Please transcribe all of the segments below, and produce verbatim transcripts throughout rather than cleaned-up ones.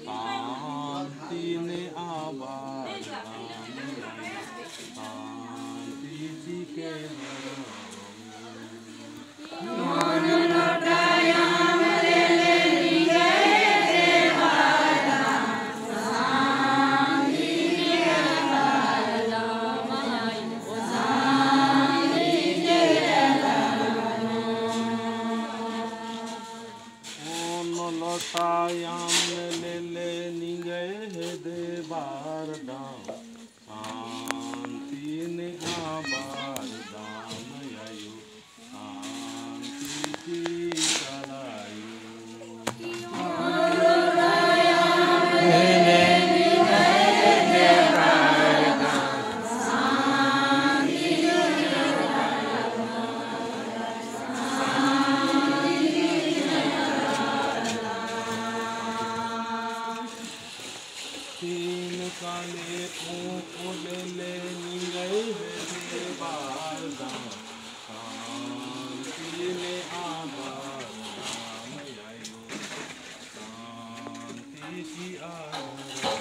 शांति ने आबार दाम, शांति चिके ओन लोटा अम्म लेले निंग्है हेद्दे बरदम, शांति ने आबार दाम आयो, शांति चिआ आयो। तीन काले फूँक लेले निंग्है हेद्दे बरदम, शांति ने आबार दाम आयो, शांति चिआ आयो।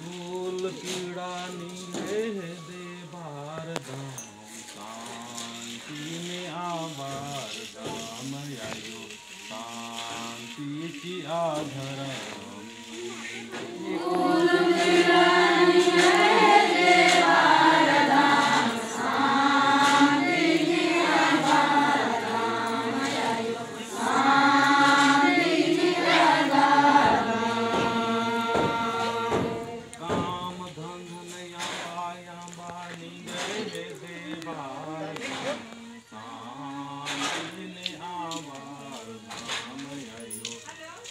कुल पीड़ा निंग्है हेद्दे बरदम, शांति ने आबार दाम आयो, शांति चिआ धरम। काम धंध नया पाया बानी गए देवा, शांति ने आवार धाम आयो,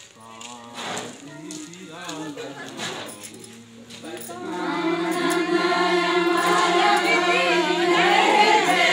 शांति चिआ धरम। ओन लोटा अम्म लेले निंग्है हेद्दे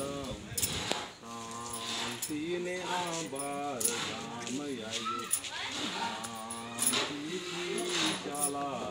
बरदम, शांति ने आवार धाम आयो, शांति चिआ आयो।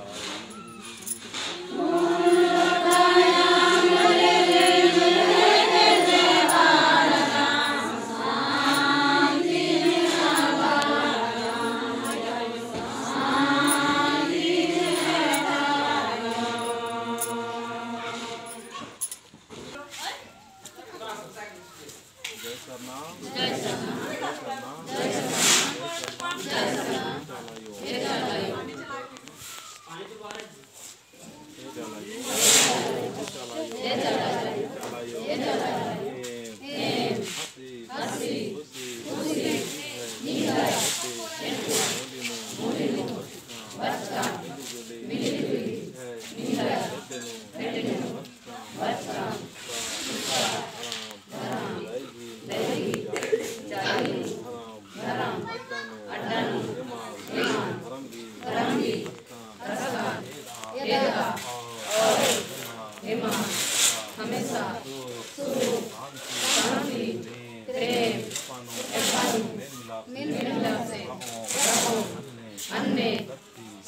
मिल मिला से रहो, अन्ने, अन्ने,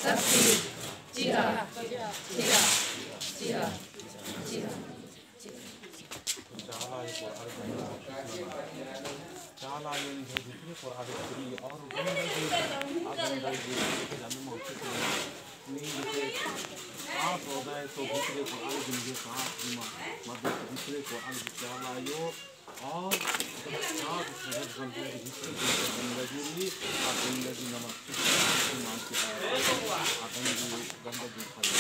शक्ति, शक्ति, चिआ, चिआ, चिआ, चिआ, चिआ। चाला आयो कोरआ गे, चाला आयो निंग्है भितरे कोरआ गे और गंदगी, आ गंदगी जन्म होते थे। नींद से सांस हो गए तो भितरे कोरआ गे निंग्है सांस भी मा-, मतलब भितरे कोरआ गे चाला आयो और जब सांस से जब गंदगी भितरे गंदगी रई, आ गंदगी नमन मान के आ गंदगी, गंदगी फैला।